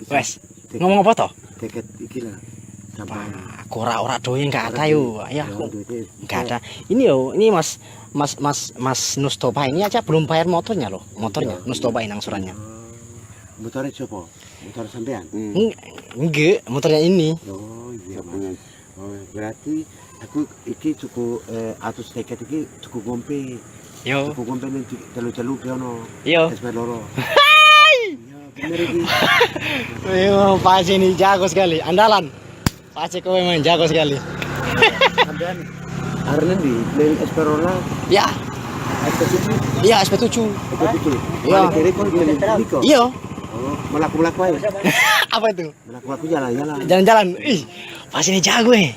Wes, ngomong apa toh? Tiket iki lah. Tambahan. Aku ora ora doye, enggak ada yo. Ya aku enggak ada. Ini yo, ini Mas Mas Mas Mas Nustoba ini aja belum bayar motornya loh, motornya Nustoba ini angsurannya. Motornya siapa? Motor sampean? Enggak, motornya ini. Oh iya, Mas. Oh, berarti aku iki cukup 150 iki cukup ngombe. Yo. Cukup ngombe ning telu-telu ki ono. Yo. SP loro. Iya, bener iki. Memang Pak Haji ini jago sekali, andalan. Pak Haji kau memang jago sekali. Sampean arene di ning SP rola? Ya, SP7? Iya, SP7. SP7. Iya. Iya. Kiri kon ning ndi kok? Iya. Oh, melaku-melaku ae. Apa itu? Melaku-melaku jalan-jalan. Jalan-jalan. Ih, Pak Haji ini jago eh.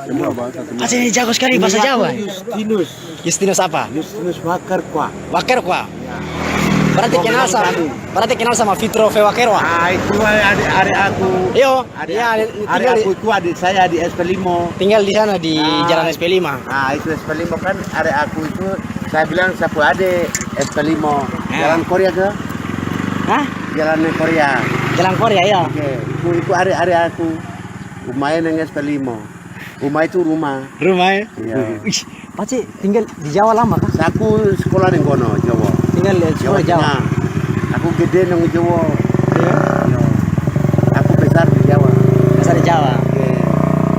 Semua bahasa. Pak Haji ini jago sekali bahasa Jawa. Justinus. Justinus apa? Justinus Waker kwa. Waker kwa. Ya. Berarti kenal sama berarti kenal sama Fitro V Wakerwa. Ah, itu adik adik aku. Iyo, Adik iya, aku, adik tinggal aku itu adik saya di SP5. Tinggal di sana di Ah. Jalan SP5. Nah, itu SP5 kan adik aku itu, saya bilang siapa adik SP5. Ya. Jalan Korea ke? Hah? Jalan Korea. Jalan Korea ya. Oke, itu adik adik aku. Rumahnya nang SP5. Rumah itu rumah. Rumah ya. Iya. Wih, Pak Cik, tinggal di Jawa lama kah? Aku sekolah ning kono, Jawa. Tinggal di sekolah Jawa. Tengah. Aku gede nang Jawa. Iya. Iya. Aku besar di Jawa. Besar di Jawa. Oke.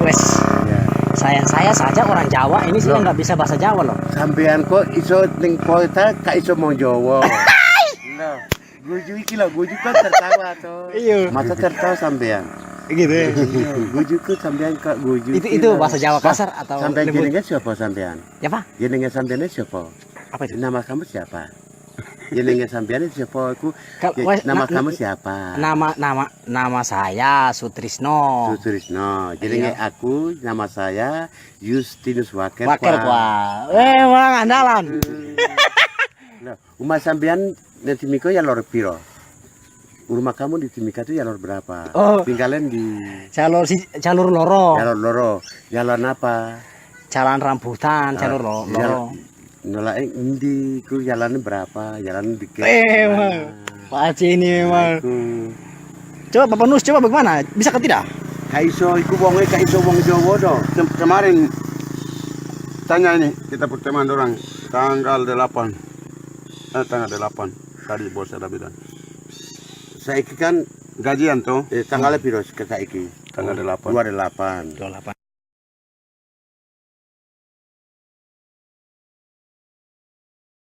Wes, Iya. saya saja orang Jawa ini saya Loh. nggak bisa bahasa Jawa loh. Sampean kok iso ning kota gak iso mau Jawa. Loh, guju iki lho, guju kok tertawa to. Iya. Masa tertawa sampean? Gitu ya. Iya, guju kok sampean kok guju. Itu iki itu lho. bahasa Jawa kasar atau Sampean lembut? jenenge siapa sampean? Ya, Pak? Jenenge sampean siapa? Apa itu? Nama kamu siapa? Jenenge sampean siapa aku? Nama kamu siapa? Nama nama nama saya Sutrisno. Sutrisno. Jenenge aku, nama saya Justinus Waker. Waker kwa. Memang andalan. Loh, rumah sampean di Timika ya lor piro? Rumah kamu di Timika itu jalur berapa? Oh. Tinggalin di Jalur si jalur loro. Jalur loro. Jalan apa? Jalan rambutan, jalur loro. Nolak endi ku jalannya berapa? Jalan di Eh, memang. Pak Haji ini memang. Iku. Coba Bapak Nus, coba bagaimana? Bisa ke tidak? Gak iso iku wonge gak iso wong Jawa do. Kemarin tanya ini kita pertemuan orang tanggal 8, tanggal 8 tadi bos ada bilang Saiki kan gajian tuh. Tanggalnya piro ke saiki? Tanggal 8. 28. 28.